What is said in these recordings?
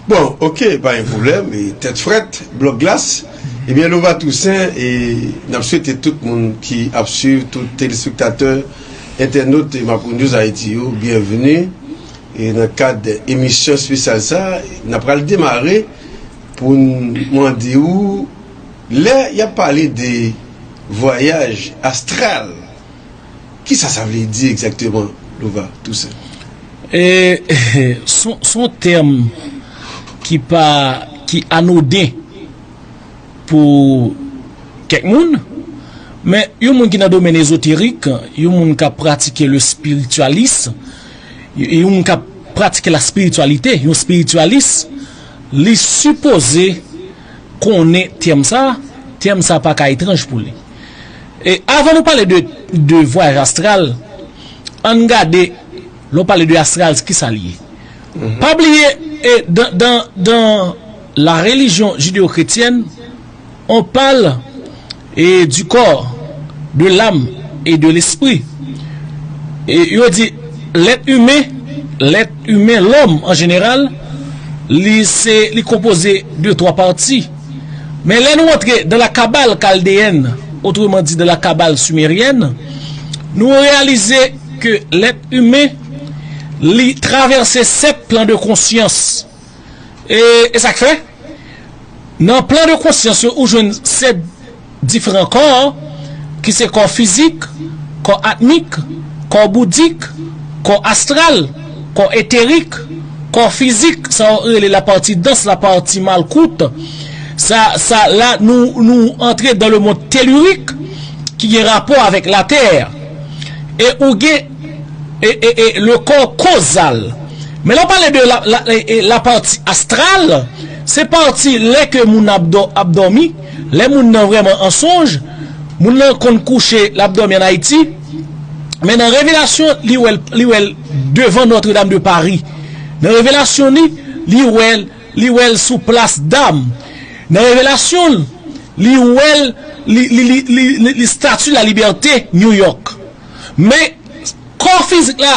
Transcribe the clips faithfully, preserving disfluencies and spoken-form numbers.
Bon, oke, pa gen pwoblèm. E tèt frèt, blòk glas. Ebyen, Lova Toussaint, e n ap swete tout moun ki ap swiv, tout telespektatè, entènot e Mapou News Haïti yo, byenveni. E nan kad emisyon espesyal sa, n ap pral demare pou n mande ou, lè y ap pale de vwayaj astral, kisa sa vle di egzakteman, Lova Toussaint? E, se yon, se yon tèm ki pa, ki anoden pou kèk moun, men yon moun ki nan domèn ezoterik, yon moun k ap pratike le spiritualisme, yon moun k ap pratike la spiritualité, yon espiritualis, li sipoze konnen tèm sa, tèm sa pa ka etranj pou li. E avan nou pale de, de vwayaj astral, ann gade, lè w pale de astral, kisa l ye? Pa bliye, e, dans, dans, dans la religion judéo-chrétienne, on parle, e, du corps, de l'âme et de l'esprit. E yo di, l'être humain, l'être humain, l'homme en général, li se, li konpoze de twa pati. Men lè nou antre dans la cabale chaldéenne, autrement dit dans la cabale sumérienne, nou reyalize ke l'être humain, li travèse sèt plan de konsyans. E, e sa k fè, nan plan de konsyans yo, ou jwenn sèt diferan kò, ki se kò fizik, kò atmik, kò boudik, kò astral, kò eterik, kò fizik, sa yo rele la pati dans, la pati malkout. Sa, sa, la, nou, nou antre dans le monde tellurique, ki gen rapò avèk latè. E ou gen, e, e, e, le corps causal. Men lè w pale de la, la, e, e, la pati astral, se pati lè ke moun ap dò-, ap dòmi, lè moun nan vrèman an sonj, moun nan konn kouche, l ap dòmi ann Ayiti, men nan revelasyon, li wè l, li wè l devan Notre-Dame de Paris. Nan revelasyon li, li wè l, li wè l sou Plas Dam. Nan revelasyon l, li wè l, li, li, li, li, li, li Statue de la Liberté, New York. Men, kò fizik la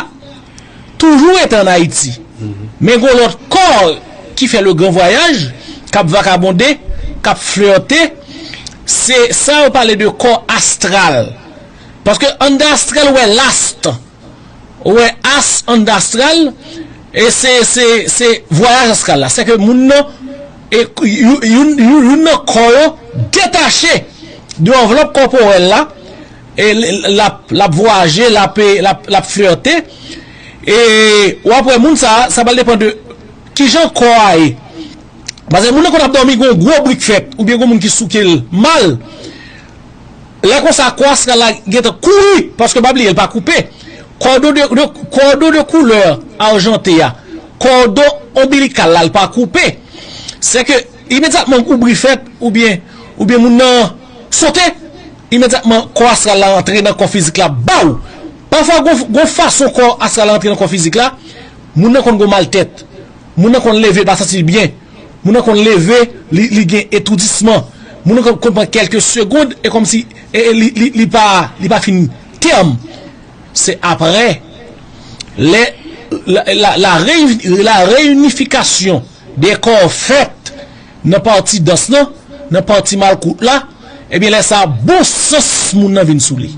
toujou rete ann Ayiti. Men gon lòt kò ki fè le gran vwayaj, k ap vakabonde, k ap flète, se sa yo pale de kò astral. Paske anndan astral, ou wè last, ou wè as anndan astral, e se, se, se vwayaj astral la. Se ke moun nan, e, youn, youn, youn, youn nan kò yo detache de anvlòp kòporèl la, e l, l ap, l ap vwayaje, l ap, l ap, l ap flète. E w ap wè moun sa a, sa pral depann de kijan kò a ye. Paske moun nan konn ap dòmi, gon gwo brik fèt, oubyen gon moun ki souke l mal. Lè konsa, kò astral la gentan kouri, paske pa bliye, l pa koupe. Kòdon de, de, kòdon de koulè ajanté a, kòdon onbilikal la, l pa koupe. Se ke imedyatman ou bri fèt, oubyen, oubyen moun nan sote, imedyatman kò astral la antre nan kò fizik la, baw! Pafwa, gon, gon fason kò astral la antre nan kò fizik la, moun nan konn gon mal tèt, moun nan konn leve, l pa santi l byen, moun nan konn leve, li, li gen etoudisman, moun nan konn, konn pran kèlke segonn, e kòmsi, e, e li, li, li pa, li pa fin tèm. Se aprè, lè, la, la, la, reyi-, la reinifikasyon de kò fèt nan pati dans lan, nan pati malkout la, ebyen, lè sa a, bon sans moun nan vin sou li.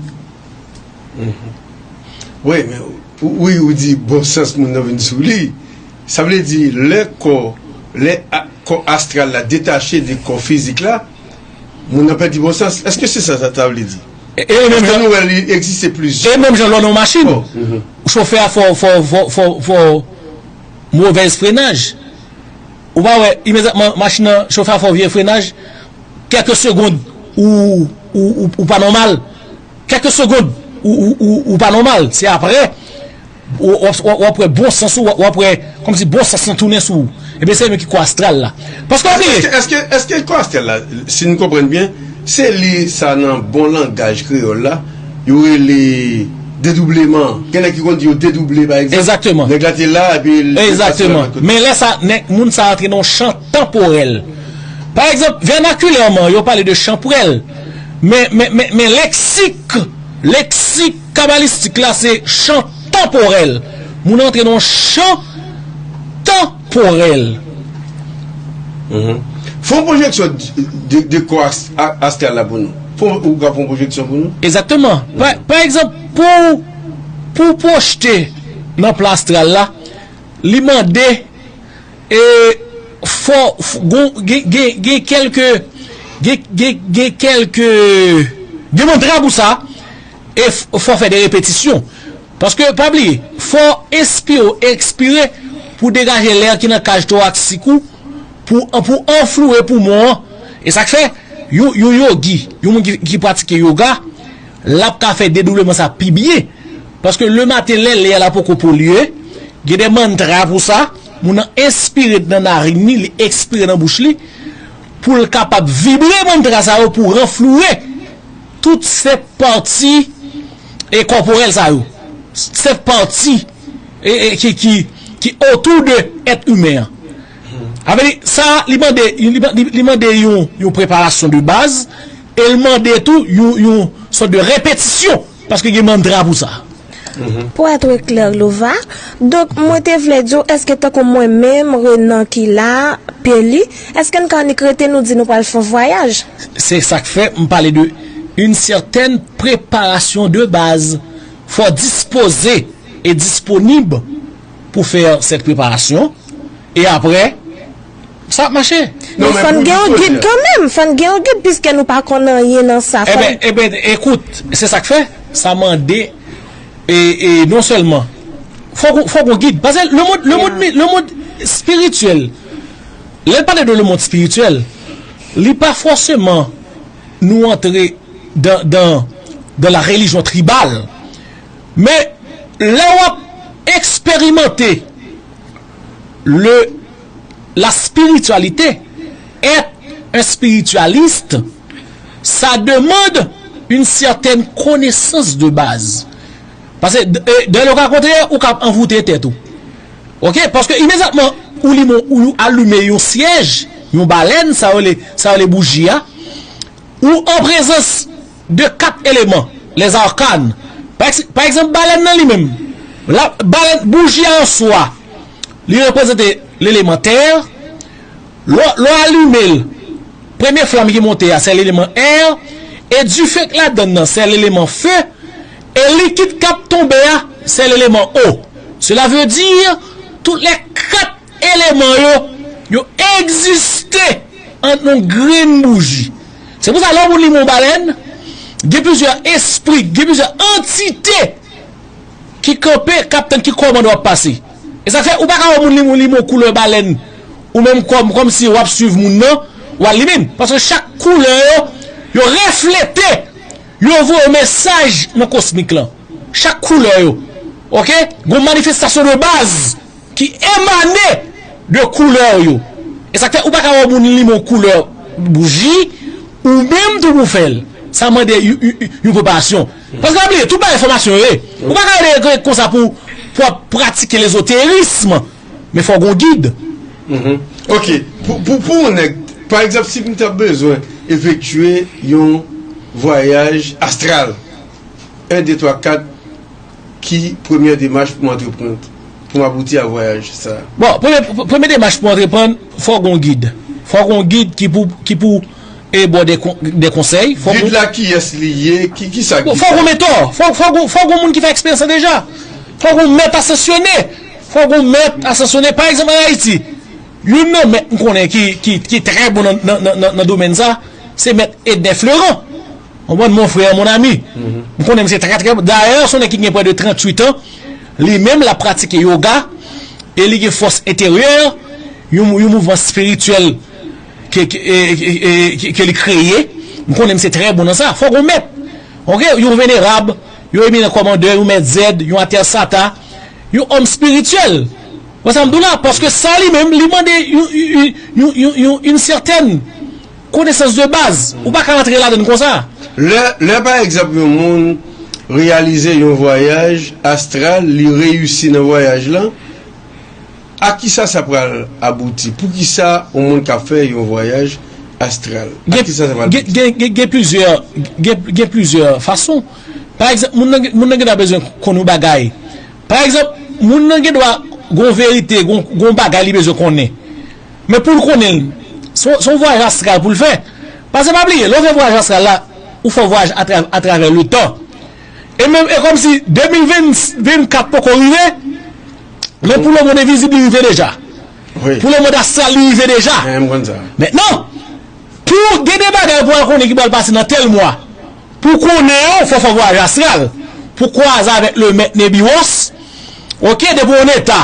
Wi, men, wi, ou di bon sans moun nan vin sou li. Sa vle di, lè kò, lè a, kò astral la detache de kò fizik la, moun nan pèdi bon sans. Èske se sa, sa, sa vle di? E, e menm jan, nou wè li egziste plizyè. E menm jan lè w nan yon machin, chofè a fè w, fè w, fè w, fè w, fè w movèz frenaj. Ou pa wè, imedyatman, machin nan, chofè a fè w vye frenaj, kèlke segonn, ou, ou, ou, ou pa nòmal. Kèlke segonn, ou, ou, ou, ou pa nòmal. Se aprè, ou, w ap, w ap, w ap wè bon sans ou, w ap wè kòmsi bon sans lan tounen sou ou. Ebyen, se li menm ki kò astral la. Paske w ap bliye. Èske, èske, èske kò astral la, si n konprann byen, se li sa nan bon langaj kreyòl la, yo rele dedoubleman. Gen nèg ki konn di yo dedouble, pa egzanp. Egzakteman. Nèg la te la, epi l pase nan lòt kote. Egzakteman. Men lè sa, nèg, moun sa antre nan yon chan tanporèl. Pa egzanp, vènakilèman, yo pale de chan pwèl. Men, men, men, men leksik, leksik kabalistik la, se chan tanporèl. Moun antre nan yon chan, tan transporel. Fè yon pwojeksyon de, de kò ast- a- astral la pou nou. Fè yon- ou ka fè yon pwojeksyon pou nou? Egzakteman. Pa, pa egzanp, pou, pou pwojte nan plan astral la, li mande e fò f- gon- gen, gen, gen kèlke gen, gen, gen kèlke gen mantra pou sa e f- fò fè de repetisyon. Paske pa bliye, fò enspire w ekspire pou degaje lè ki nan kaj toraksik ou pou, pou anfloure poumon an. E sa k fè yon, yon yogi, yon moun ki, ki pratike yoga, l ap ka fè dedoubleman sa pi byen. Paske lematen lè lè a la poko polye, gen de mantra pou sa, moun nan enspire nan narin li, li ekspire nan bouch li, pou l kapab vibre mantra sa yo pou ranfloure tout sèt pati e kòporèl sa yo. Sèt pati e, e, ki, ki, ki otou de èt imen an. Avè li, sa, li mande, li, li, li mande yon, yon preparasyon de baz, e l mande tou yon, yon sòt de repetisyon, paske gen mantra pou sa. Pou être clair, Lova, donk mwen te vle di w, èske tankou mwen menm, Renan ki la, Peli, èske n ka annik rete nou di nou pral fè yon vwayaj? Se sa k fè m pale de une certaine préparation de base. Fò dispoze e disponib pou fè cette préparation. E apre, sa ap mache. Men fò n gen yon gid kanmenm, fò n gen yon gid piske nou pa konn anyen nan sa. Ebyen, ebyen, ekout, se sa k fè, sa mande e, e non sèlman fò gon- fò gon gid. Paske le monde, le monde, le monde spirituel, lè l pale de le monde spirituel, li pa fòseman nou antre dans, dans, dans la religion tribale. Men lè w ap eksperimante le, la spiritualité, être un spiritualiste, ça demande une certaine connaissance de base. Paske de, de le ka kontrè, ou ka anvoute tèt ou. Ok? Paske imedyatman ou limen, ou alime yon syèj, yon balèn, sa yo rele, sa yo rele bouji a, ou an prezans de kat eleman, les arcanes. Pa, pa egzanp, balèn nan li menm, la, balèn, bouji a an swa, li reprezante leleman tè, lè w alime l, premye flanm ki monte a, se leleman air, e dife k ladann nan, se leleman feu, e likid k ap tonbe a, se leleman eau. Cela veut dire, toutes les quatre eleman yo, yo egziste an yon grenn bouji. Se pou sa, lè yon moun limen yon balèn, gen plizyè espri, gen plizyè antite ki kanpe, k ap tann ki kòmande w ap pase. E sa k fè, ou pa ka wè yon moun limen, limen yon koulè balèn, ou menm kòm, kòmsi w ap swiv moun nan, w al limen. Paske chak koulè yo, yo reflete, yo voye yon mesaj nan kosmik lan. Chak koulè yo. Ok? Gon manifestasyon de baz ki emane de koulè yo. E sa k fè ou pa ka wè moun limen yon koulè bouji, ou menm tou pou fè l. Sa mande yon, yon, yon, yon preparasyon. Paske pa bliye, tout bagay fòmasyon yo ye. Ou pa ka rete konsa pou, pou w ap pratike lezoterism, men fò w gon gid. Ok. Pou, pou, pou yon nèg, pa egzanp, si m t ap bezwen efektye yon vwayaj astral, en, de, twa, kat, ki premyè demach pou m antreprann, pou m abouti a vwayaj sa a? Bon, premye, premye demach pou antreprann, fò w gon gid. Fò w gon gid ki pou, ki pou e ba w de, kon- de konsèy. Fò w Gid gon- la, kiyès li ye? Ki, ki sa Bon, gid fò w gon la? mentò. Fò, fò w gon, fò w gon moun ki fè eksperyans lan deja. Fò w gon mèt asansyone. Fò w gon mèt asansyone. Pa egzanp, an Ayiti, youn nan mèt m konnen ki, ki, ki trè bon nan, nan, nan, nan, nan domèn sa, se mèt Edner Fleurant. Konprann, mon frère, mon ami. M konnen misye trè, trè bon. Dayè, se yon nèg ki gen près de tranntuit an. Li menm, l ap pratike yoga. E li gen fòs enteryè, yon, yon mouvman espirityèl ke, ke, e, e, e, ke, ke li kreye. M konnen misye trè bon nan sa. Fòk ou mèt. Ok? Yon venerab, yon eminan kòmandè, yon mèt zèd, yon atèsata, yon òm espirityèl. Wè sa m di w la? Paske sa li menm, li mande yon, yon, yon, yon, yon, yon sètèn konesans de baz. Ou pa ka rantre ladann konsa. Lè, lè pa egzanp, yon moun reyalize yon vwayaj astral, li reyisi nan vwayaj lan, a kisa sa pral abouti? Poukisa yon moun ka fè yon vwayaj astral? A kisa sa pral Gen, gen, gen, gen plizyè, gen, gen plizyè fason. Pa egzanp, moun nan, moun nan gen dwa bezwen konn yon bagay. Pa egzanp, moun nan gen dwa gon verite, gon, gon bagay li bezwen konnen. Men pou l konnen l, se yon, se yon vwayaj astral pou l fè. Paske pa bliye, lè w fè vwayaj astral la, ou fè yon vwayaj atrav-, atravè letan. E menm, e kòmsi de mil vennkat poko rive, men pou lemonn envizib, li rive deja. Pou lemonn astral, li rive deja. Mentnan, pou gen de bagay pou al konnen ki pral pase nan tèl mwa, pou konnen yo, fò w fè vwayaj astral. Pou kwaze avèk le mèt Nebiwòs, oke, depi w an eta,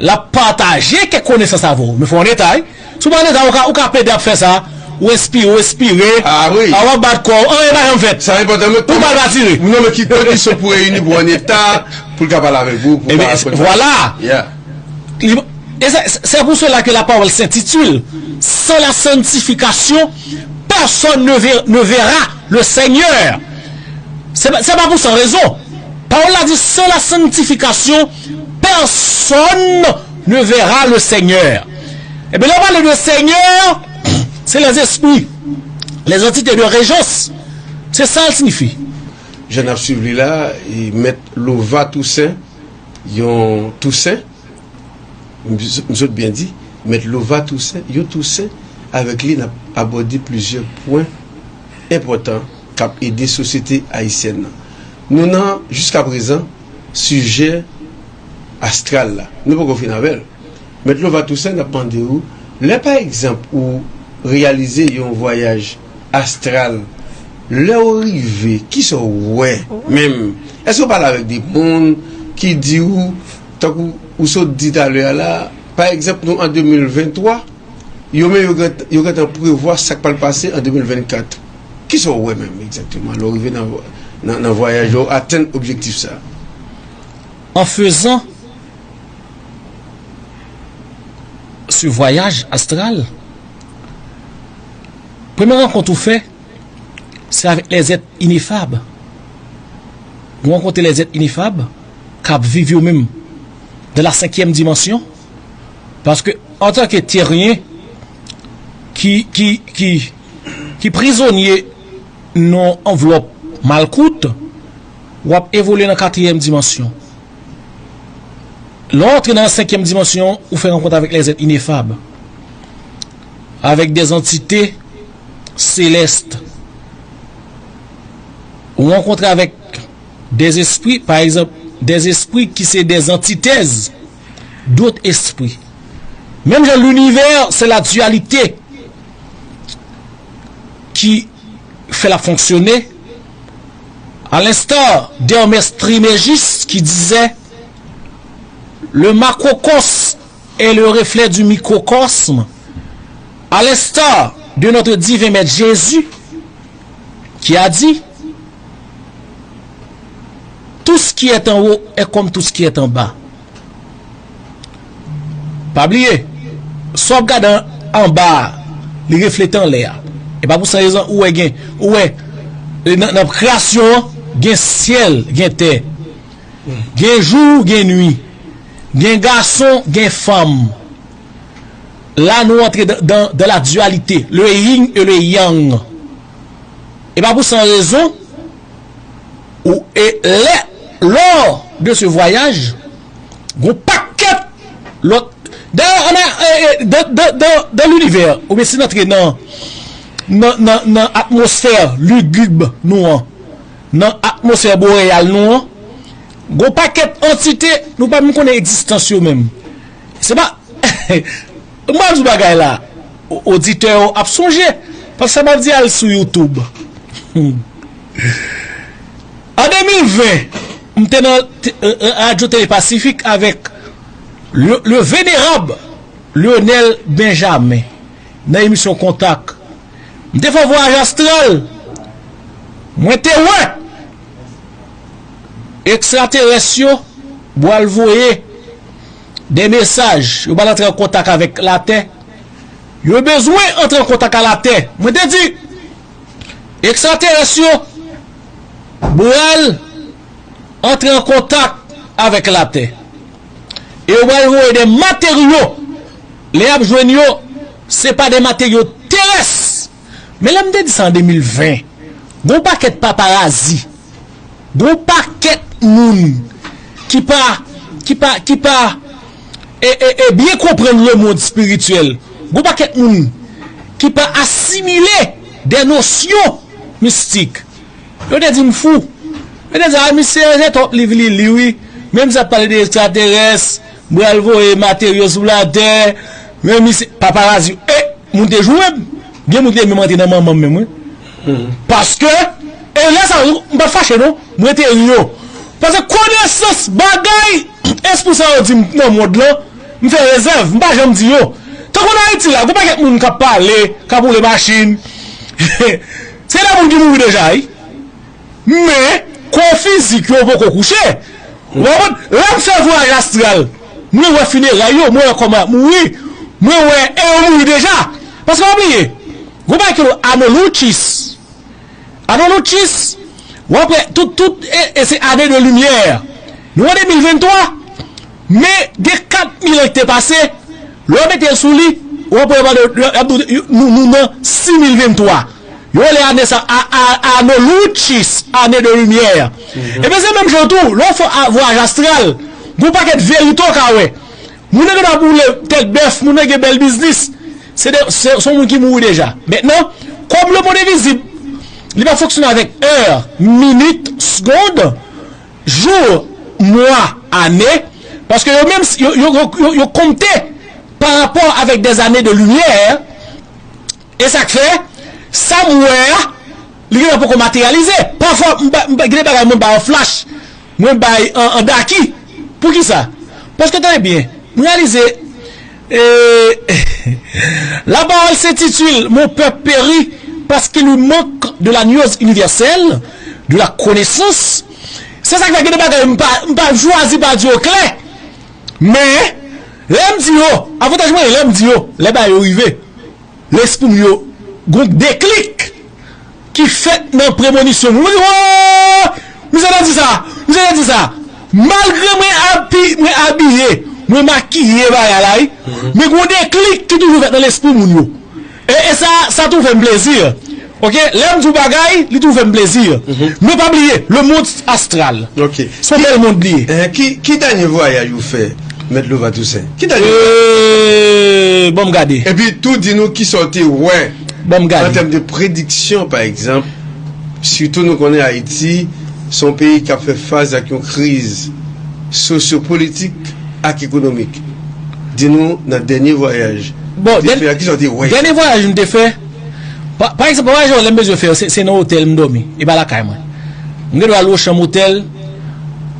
l ap pataje kèk konesans avè w. Men fò w an eta, wi. Si w pa an eta, ou ka, ou ka plede ap fè sa, ou enspire, ou enspire, a, w ap bat kò w, anyen pa janm fèt. Sa enpòtan, men pou bal pa tire. Non, men ki kondisyon pou reyini pou w an eta, pou l ka pale avèk ou, pou l ka rakonte. Vwala. Li- Et c'est c'est pour cela que la parole s'intitule: Sans la sanctification, personne ne ver- ne verra le Seigneur. Se pa, se pa pou san rezon. Pawòl la di: Sans la sanctification, personne ne verra le Seigneur. Ebyen, lè w pale de Senyè, se lèzespri, lèzantite de rejans. Se sa l siyifi. Jan n ap swiv li la, e Mèt Lova Tousen, yon Tousen, m, m sot byen di, Mèt Lova Tousen, yon Tousen, avèk li n ap abòde plizyè pwen enpòtan k ap ede sosyete ayisyèn nan. Nou nan, jiskaprezan, sijè astral la. Nou poko fin avè l. Mèt Lova Tousen, n ap mande w, lè pa egzanp ou reyalize yon vwayaj astral, lè w rive, kisa w wè menm? Èske w pale avèk de moun ki di w, tankou ou sot di talè a la, pa egzanp, nou an de mil venntwa, yo menm yo gen, yo gentan prevwa sa k pral pase an de mil vennkat. Kisa w wè menm egzakteman lè w rive nan, nan, nan vwayaj la, w atenn objektif sa a? En faisant ce voyage astral, premye rankont ou fè, se avèk lèzèt inefab. Ou rankontre lèzèt inefab k ap viv yo menm dans la cinquième dimension. Paske, antanke teryen ki, ki, ki, ki prizonye nan anvlòp malkout, w ap evolye nan katriyèm dimansyon. Lè w antre nan senkyèm dimansyon, ou fè rankont avèk lèzèt inefab, avèk dèzantite selès. Ou rankontre avèk dèzespri, pa egzanp, dèzespri ki se dèzantitèz, dòt espri. Menm jan linivè, se la dualité ki fè l ap fonksyone, à l'instar d'Hermès Trismégiste qui disait: Le macrocosme est le reflet du microcosme, à l'instar de notre divin maître Jésus qui a dit: Tout ce qui est en haut est comme tout ce qui est en bas. Pa bliye, sa w ap gade anba a, li reflete anlè a. E pa pou san rezon ou wè gen, ou wè, e nan, nan kreyasyon an, gen syèl, gen tè. Gen jou, gen nwi. Gen gason, gen fanm. La, nou antre dans, dans, dans la dualité, le yin et le yang. E pa pou san rezon, ou, e lè, lors de ce voyage, gon pakèt lòt. Dayè, ann a, e, e, dan, dan, dan, dan linivè, oubyen si n antre nan, nan, nan, nan atmosfè ligib nou an, nan atmosfè boreyal nou an, gon pakèt antite nou pa menm konnen egzistans yo menm. Se pa, m pral di w bagay la, o- oditè yo ap sonje, paske sa m ap di, al sou YouTube. An de mil ven, m te nan t- e, e, Radyo Tele Pasifik avèk le, le vénérable Lionel Benjamin nan emisyon Kontak. M te fè yon vwayaj astral. Mwen te wè ekstraterès yo pral voye de mesaj. Yo pral antre an kontak avèk Latè. Yo bezwen antre an kontak ak Latè. Mwen te di, ekstraterès yo pral antre an kontak avèk Latè. E yo pral voye de materyo. Lè y ap jwenn yo, se pa de materyo terès. Men lè m te di sa an de mil ven, gon pakèt paparazi, gon pakèt moun ki pa, ki pa, ki pa, e, e, e byen konprann lemonn espirityèl. Gon pakèt moun ki pa asimile de nosyon mistik. Yo te di m fou. Yo te di, a, misye, se twòp liv li li, wi. Menm sa ap pale de ekstraterès, m pral voye materyo sou latè. Men misye, paparazi, e, moun te joure m. Gen moun ki te menm antre nan manman m menm, wi. Paske, e lè sa, m pa fache, non. Mwen te ri yo. Paske konesans bagay, espri sa yo di m nan mond lan, m fè rezèv, m pa janm di yo. Tankou nan Ayiti la, gon pakèt moun k ap pale, k ap woule machin. Se de moun ki mouri deja, wi. Men, kò fizik yo poko kouche. Ou konprann? Lè m fè vwayaj astral, mwen wè fineray yo, mwen wè kòman y ap mouri, mwen wè, e yo mouri deja. Paske pa bliye, gon bagay ki rele Anu Lucis. Anu Lucis, w ap wè tout, tout, e, e se ane de limyè. Nou an de mil venntwa, men gen kat mil an ki te pase, lè w mete l sou li, w ap wè, nou, nou, nou nan sis mil venntwa. Yo rele ane sa, a, a, Anu Lucis, ane de limyè. Ebyen, se menm jan tou, lè w fè a, vwayaj astral, gon pakèt verite w ka wè. Moun nan gen dwa boule tèt bèf, moun nan gen bèl biznis. Se de, se, se yon moun ki mouri deja. Mentnan, kòm lemonn envizib, li pa fonksyone avèk è, minit, segond, jou, mwa, ane, paske yo menm, yo, yo, yo, yo, yo konte pa rapò avèk dèzane de limyè, e sa k fè, sa m wè a, li gentan poko materyalize. Pafwa, m ba, m ba, gen de bagay mwen bay an flash, mwen bay an, an daki. Poukisa? Paske, tande byen, m reyalize, e, la parole s'intitule Mon peuple périt parce qu'il lui manque de la nuance universelle, de la connaissance. Se sa k fè gen de bagay m pa, m pa chwazi pa di yo klè. Men, lè m di yo, avantaj mwen, lè m di yo, lè bagay yo rive, lespri m yo, gon deklik ki fèt nan premonisyon m. Mwen di, o! Misye te di sa! Misye te di sa! Malgre mwen abi, mwen abiye, mwen makiye bagay la, wi. Men gon deklik ki toujou fèt nan lespri moun yo. E, e sa, sa tou fè m plezi. Oke, lè m di w bagay, li tou fè m plezi. Men pa bliye, lemonn astral. Se yon bèl mond li ye. Eh, ki, ki dènye vwayaj ou fè, Mèt Lova Toussaint? Ki dènye vwayaj? Eh, ban m gade. Epi tou di nou kisa w te wè. Ban m gade. An tèm de prediksyon, pa egzanp, sitou nou konnen Ayiti se yon peyi k ap fè fas ak yon kriz sosyopolitik ak ekonomik. Di nou nan dènye vwayaj ou te fè a, kisa w te wè? Dènye vwayaj m te fè, pa, pa egzanp, vwayaj yo lè m bezwen fè yo, se, se nan otèl m dòmi, e pa lakay mwen. M gen dwa lwe yon chanm otèl,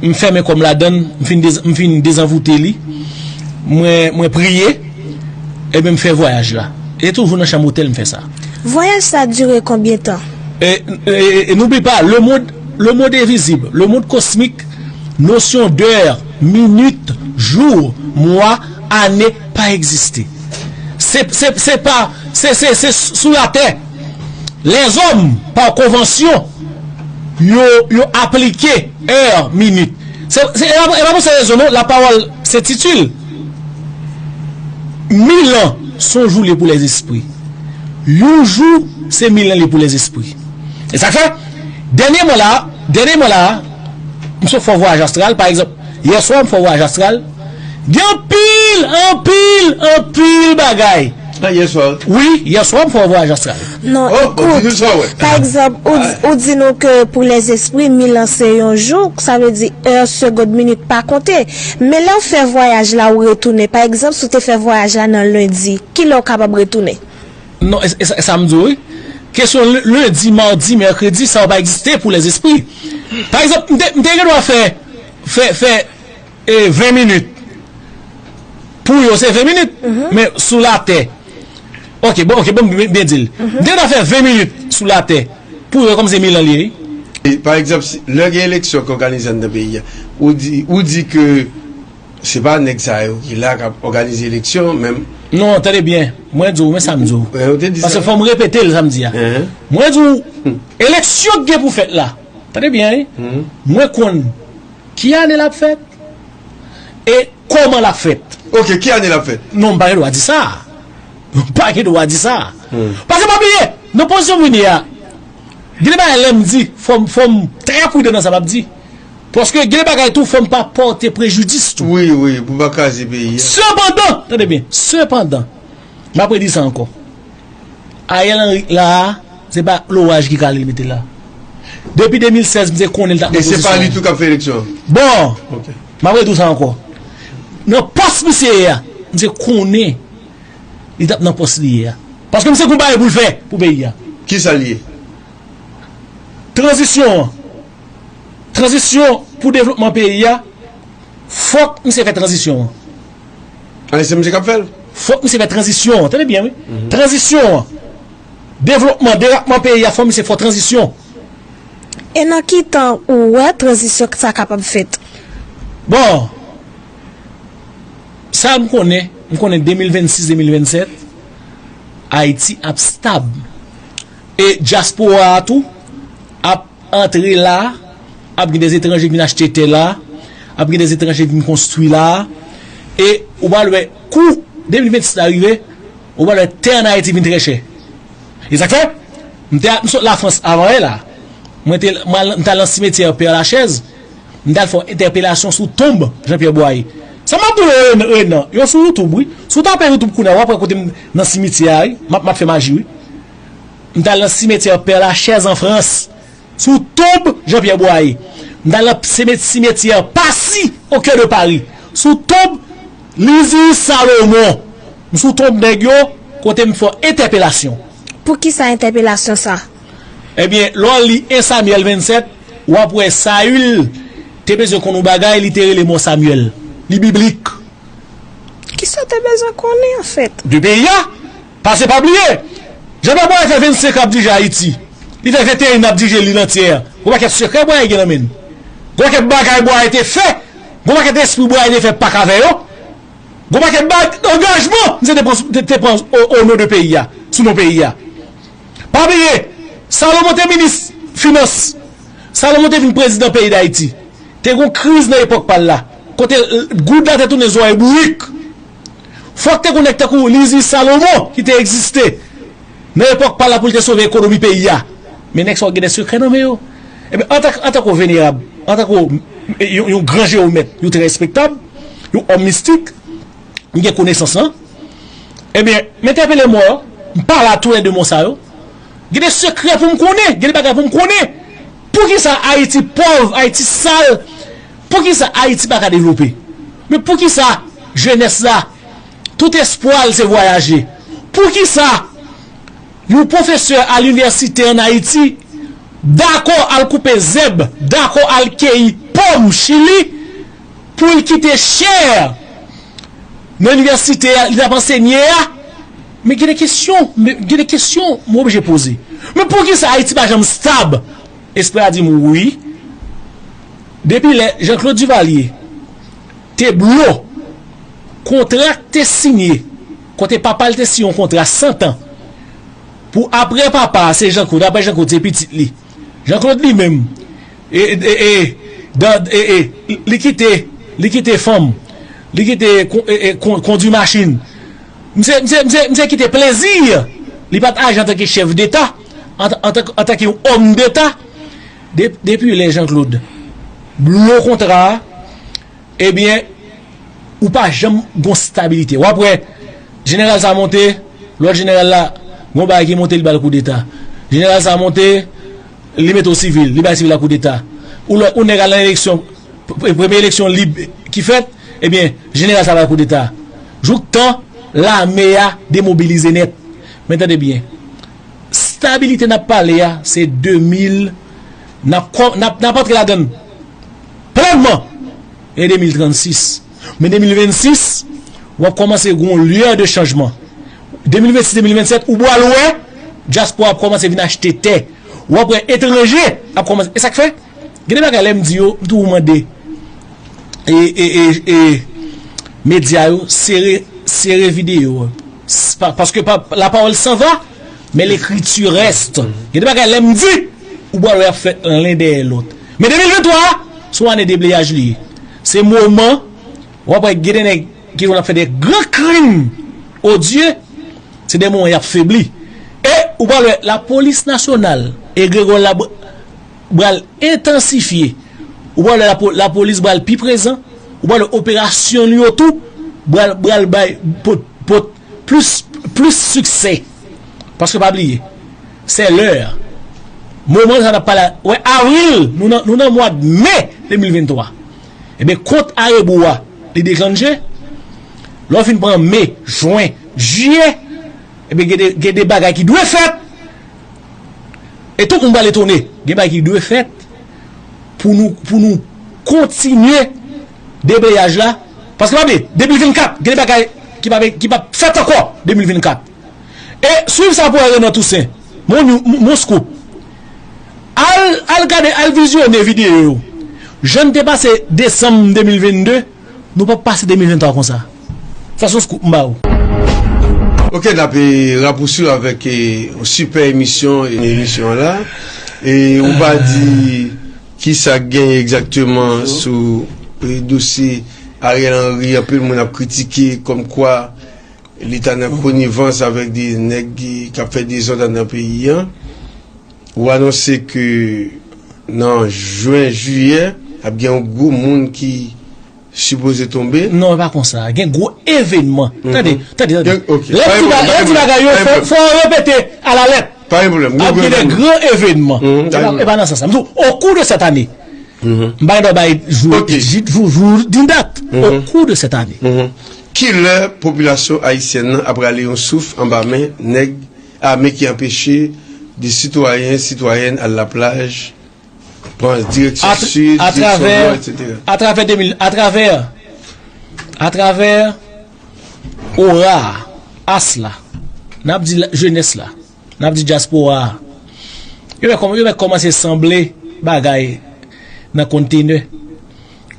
m fèmen kò m ladan l, m fin dez-, m fin dezanvoute li, mwen, mwen priye, epi m fè vwayaj la. E toujou nan chanm otèl m fè sa. Vwayaj sa dire konbyen tan? E, e, e, e n'oublie pas, le monde, le monde invisible, le monde cosmique, nosyon dè, minit, jou, mwa, ane pa egziste. Se, se, se pa, se, se, se sou latè. Lèzòm, pa konvansyon, yo, yo aplike è, minit. Se, se, e pa, e pa pou se rezon non, lapawòl s'intitule Mil an se yon jou li ye pou lèzespri. Yon jou se mil an li ye pou lèzespri. E sa k fè, dènyèman la, dènyèman la, m sot fè yon vwayaj astral, pa egzanp, yèswa m fè yon vwayaj astral, gen anpil, anpil, anpil bagay. Ah, yèswa? Wi, yèswa m fè yon vwayaj astral. Non, oh, ou di nou sa w wè. Pa egzanp, ou, di- ou di nou ke pou lèzespri, mil an se yon jou, sa vle di è, segond, minit pa konte. Men lè w fè vwayaj la, ou retounen. Pa egzanp, si w te fè vwayaj la nan lendi, kilè w kapab retounen? Non, e, e sa, e sa m di w, wi. Kesyon l-, lendi, madi, mèkredi, sa yo pa egziste pou lèzespri. Pa egzanp, m te, m te gen dwa fè, fè, fè, e, ven minit. Pou yo, se ven minit. Men sou latè. Ok, bon, ok, bon, byen, byen di l. M te gen dwa fè ven minit sou latè. Pou yo, kòm se mil an li ye, wi. E, pa egzanp, si, lè gen eleksyon k òganize anndan peyi a, ou di, ou di ke se pa nèg sa yo ki la k ap òganize eleksyon menm. Non, tande byen. Mwen di w, men sa m di w. Paske fò m repete l sa m di a. Mwen di w, eleksyon k gen pou fèt la. Tande byen, wi. Mwen konn ki ane l ap fèt e kòman l ap fèt. Ok, ki ane l ap fèt? Non, m pa gen dwa di sa. M pa gen dwa di sa. Paske pa bliye, nan pozisyon m vin ye a, gen de bagay lè m di, fò m, fò m trè pridan nan sa m ap di. Paske gen de bagay tou, fò m pa pòte prejidis tou. Wi, wi, pou pa kraze peyi a. Sepandan, tande byen, sepandan, m ap redi sa ankò. Ariel Henry la a, se pa loraj ki kale l mete la. Depi de mil sèz, m te konnen l t ap nan pozisyon an. E se pa li tou k ap fè eleksyon an? Bon, m ap redi w sa ankò. Nan pòs misye ye a, m te konnen li t ap nan pòs li ye a. Paske misye gon bagay pou l fè pou peyi a. Kisa l ye? Tranzisyon an. Tranzisyon pou devlopman peyi a, fòk misye fè tranzisyon an. A, se misye k ap fè l? Fòk misye fè tranzisyon an. Tande byen, wi. Tranzisyon an. Devlopman, derapman peyi a, fòk misye fè tranzisyon. E nan ki tan ou wè tranzisyon sa kapab fèt? Bon, sa m konnen, m konnen de mil vennsis, de mil vennsèt, Ayiti ap stab. E dyaspora a tou ap antre la, ap gen de etranje ki vin achte tè la, ap gen de etranje ki vin konstwi la, e ou pral wè kou de mil vennsis la rive, ou pral wè tè ann Ayiti vin trè chè. E sa k fè, m te, m sot Lafrans avan yè la, mwen te, m al, m t al nan simetyè Pè Lachèz, m t al fè yon entèpelasyon sou tonb Jean Pierre Boyer. Sa m ap di w yo, Renan, yo sou YouTube, wi. Si w tape YouTube kounye a, w ap wè kote m nan simityè a, wi. M ap, m ap fè maji, wi. M t al nan simetyè Pè Lachèz an Frans, sou tonb Jean Pierre Boyer. M t al nan simetyè Passy, au cœur de Paris, sou tonb Lizis Salomon. M sou tonb nèg yo, kote m fè entèpelasyon. Poukisa entèpelasyon sa? Ebyen, lè w li en Samyèl vennsèt, w ap wè Sayil te bezwen konn yon bagay, li te rele mò Samyèl. Li biblik. Kisa w te bezwen konnen, anfèt? De peyi a. Paske pa bliye, Jean Pierre Boyer fè vennsenk an ap dirije Ayiti. Li fè venteyen an ap dirije lil antyè. Gon pakèt sekrè Boyer gen nan men l. Gon pakèt bagay Boyer te fè. Gon pakèt espri Boyer te fè pak avè yo. Gon pakèt bag, angajman misye te pran, te, te pran o, o non de peyi a, sou non peyi a. Pa bliye, Salomon te minis finans. Salomon te vin prezidan peyi Dayiti. Te gon kriz nan epòk pa l la, kote goud la te tounen zòrèy bourik. Fòk te gon nèg tankou Lizis Salomon ki te egziste nan epòk pa l la pou l te sove ekonomi peyi a. Men nèg sa yo gen de sekrè nan men yo. Ebyen, antanke, antanke w venerab, antanke w, yon, yon gran jewomèt, yon trè respektab, yon òm mistik, m gen konesans lan. Ebyen, m entèpele mò yo, m pale a toulède mò sa yo. Gen de sekrè pou m konnen, gen de bagay pou m konnen. Poukisa Ayiti pòv, Ayiti sal? Poukisa Ayiti pa ka devlope? Men poukisa jenès la, tout espwa l se vwayaje? Poukisa yon pwofesè a linivèsite ann Ayiti dakò al koupe zèb, dakò al keyi pòm Chili pou l kite chè nan inivèsite a, li t ap ansenye a? Men gen de kesyon, men gen de kesyon m oblije poze. Men poukisa Ayiti pa janm stab? Espri a di m wi. Depi lè Jean Claude Duvalier te blo kontra k te sinye, kote papa l te sinye yon kontra san tan pou apre papa a se Jean Claude, apre Jean Claude se pitit li. Jean Claude li menm, e, e, e, dan, e, e, li kite, li kite fanm, li kite kon-, e, e, kon-, kondwi machin. Misye, misye, misye, misye kite plezi. Li pa t aji antanke chèf deta, an, antanke, antanke yon òm deta. De, depi lè Jean Claude blo kontra a, ebyen, ou pa janm gon stabilite. W ap wè, jeneral sa monte, lòt jeneral la, gon bagay ki monte, li ba l koudeta. Jeneral sa monte, li mete w sivil, li bay sivil la koudeta. Ou lè, ou nèg al nan eleksyon, pre-, premye eleksyon lib ki fèt, ebyen, jeneral sa bay koudeta. Jouktan lame a demobilize nèt. Men tande byen, stabilite n ap pale a, se de mil, n ap kò-, n ap, n ap antre ladan l plènman, e de mil trannsis. Men de mil vennsis, w ap kòmanse gen yon lueur de changement. De mil vennsis, de mil vennsèt, ou pral wè, dyaspora ap kòmanse vin achte tè. W ap wè etranje ap kòmanse. E sa k fè, gen de bagay lè m di yo, m toujou mande e, e, e, e medya yo, sere, sere videyo a. S-, pa-, paske pa, la parole s'en va, mais l'écriture reste. Gen de bagay lè m di, ou pral wè y ap fèt len dèyè lòt. Men de mil venntwa a, se yon ane debleyaj li ye. Se moman, w ap wè gen de nèg ki konn ap fè de gran krim odye, se de moman y ap febli. E ou pral wè lapolis nasyonal e Gregòl la pral entansifye Ou pral wè lapo-, lapolis pral pi prezan. Ou pral wè operasyon li yo tou pral, pral bay pot, pot plis, plis siksè. Paske pa bliye, se lè, moman sa n ap pale a, wè, avril, nou nan, nou nan mwa de me de mil venntwa. Ebyen, kont a rebou a, li deklanche. Lè w fin pran me, jen, jiyè, ebyen, gen de, gen de bagay ki dwe fèt. E tout moun pral etone. Gen bagay ki dwe fèt pou nou, pou nou kontinye debleyaj la. Paske pa bliye, de mil vennkat, gen de bagay ki pa, ki p ap fèt ankò de mil vennkat. E swiv sa pou wè Renan Toussaint. Mon, mon, mon scoop. Al, al gade, al vizyone videyo yo. Jan n te pase desanm de mil vennde, nou p ap pase de mil venntwa konsa. Sa se yon scoop m ba ou. Ok, n ap, eh, rapousuiv avèk, eh, yon sipè emisyon, eh, emisyon an la. E ou pa di kisa k genyen egzakteman sou, eh, dosye Ariel Henry, anpil moun ap kritike kòmkwa li ta nan konivans avèk de nèg ki, k ap fè dezòd anndan peyi an. Ou anonse ke nan jen, jiyè, ap gen yon gwo moun ki sipoze tonbe. Non, e pa konsa. Gen gwo evènman. Tande, tande, tande. Gen, ok. Lè m di ba-, lè m di bagay yo, fò, fò yo repete alalèt. Pa gen pwoblèm. Ap gen de gran evènman. E pa, e pa nan sans sa. M di w, au cours de cette année, m pa gen dwa bay jou, jou, jou, jou, ni dat. Au cours de cette année. Kilè popilasyon ayisyèn nan ap rale yon souf anba men nèg ame ki anpeche de sitwayen, sitwayèn al laplaj, pran direksyon sid, direksyon nò, etsetera? Atravè de mil, atravè, atravè ora, as la, n ap di la, jenès la, n ap di dyaspora a. Yo mèt kòm-, yo mèt kòmanse sanble bagay nan kontenè.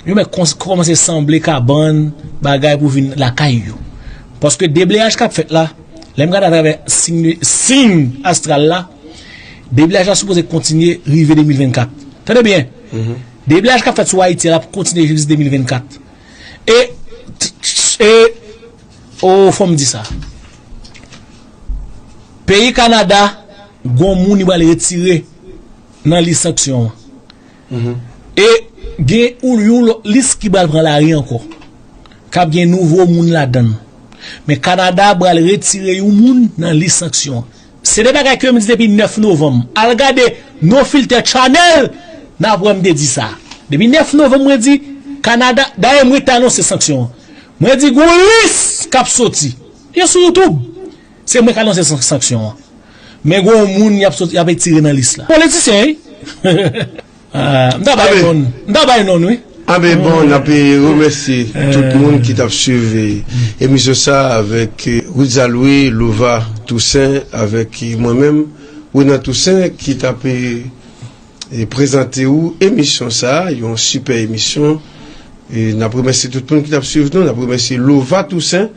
Yo mèt kons-, kòmanse sanble kabann, bagay pou vin lakay yo. Paske debleyaj k ap fèt la, lè m gade atravè siy, siy astral la, debleyaj la sipoze kontinye rive de mil vennkat. Tande byen. Debleyaj k ap fèt sou Ayiti a, l ap kontinye jis de mil vennkat. E, e, o, fò m di sa. Peyi Kanada, gon moun li pral retire nan lis sanksyon an. E gen ou, yon lòt lis ki pral pran lari ankò. K ap gen nouvo moun ladan l. Men Kanada pral retire yon moun nan lis sanksyon an. Se de bagay ke m di depi nèf novanm. Al gade No Filter Channel, n ap wè m te di sa. Depi nèf novanm, mwen di, Kanada, dayè, mwen te anonse sanksyon an. Mwen di, gon lis k ap soti. Yo sou YouTube. Se mwen k anonse san-, sanksyon an. Men gon moun y ap soti, y ap retire nan lis la. Politisyen, wi. Ah, m ta bay non. M ta bay non, wi. Anben bon, n ap, eh, remèsye tout moun ki t ap swiv, eh, emisyon sa avèk, eh, Ruth Zalwe, Lova Toussaint, avèk, eh, mwen menm, Renan Toussaint, ki t ap, eh, eh, prezante ou emisyon sa, yon sipè emisyon. E n ap remèsye tout moun ki t ap swiv nou, n ap remèsye Lova Toussaint,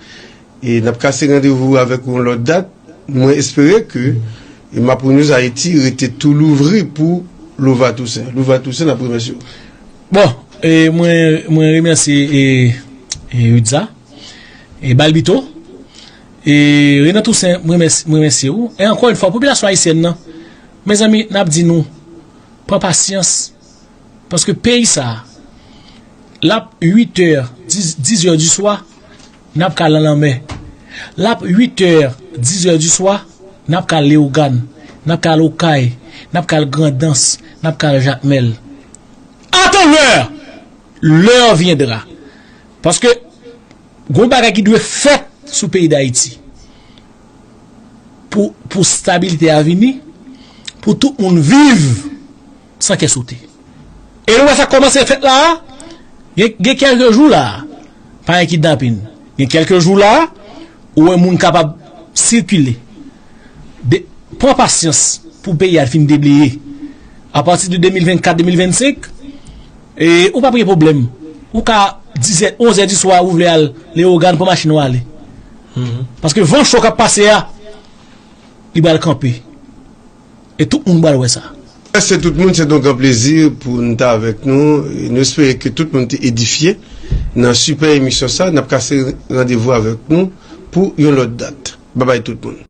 e n ap kase randevou avèk ou yon lòt dat. Mwen espere ke, e, Mapou News Haiti rete tou louvri pou Lova Toussaint. Lova Toussaint, n ap remèsye w. Bon, e, mwen, mwen remèsye, e, e, Rutza, e, Balbito, e, Renan Toussaint, mwen remèsye, mwen remèsye w. E ankò yon fwa, popilasyon ayisyèn nan, mezanmi, n ap di nou, pran pasyans, paske peyi sa a, l ap uit è, dis, dis è di swa, n ap ka al nan lanmè. L ap uit è, dis è di swa, n ap ka al Leyogàn, n ap ka al Okay, n ap ka al Grandans, n ap ka al Jakmèl. Attends l'heure, l'heure viendra. Paske gon bagay ki dwe fèt sou peyi Dayiti. Pou, pou stabilite a vini, pou tout moun viv san kè sote. E nou wè sa kòmanse fèt la a, gen, gen kèlke jou la a, pa gen kidnapin. Gen kèlke jou la a, ou wè moun kapab sikile. De, pran pasyans pou peyi a fin debleye. Apati de de mil vennkat, de mil vennsenk, e ou p ap gen pwoblèm. Ou ka dis è, onz è di swa, ou vle al Leyogàn, pran machin ou ale. Paske van cho k ap pase a, li pral kanpe. E tout moun pral wè sa. Mèsi tout moun, se yon gran plezi pou n te avèk nou. E nou espere ke tout moun te edifye nan sipè emisyon sa. N ap kase randevou avèk nou pou yon lòt dat. Babay tout moun.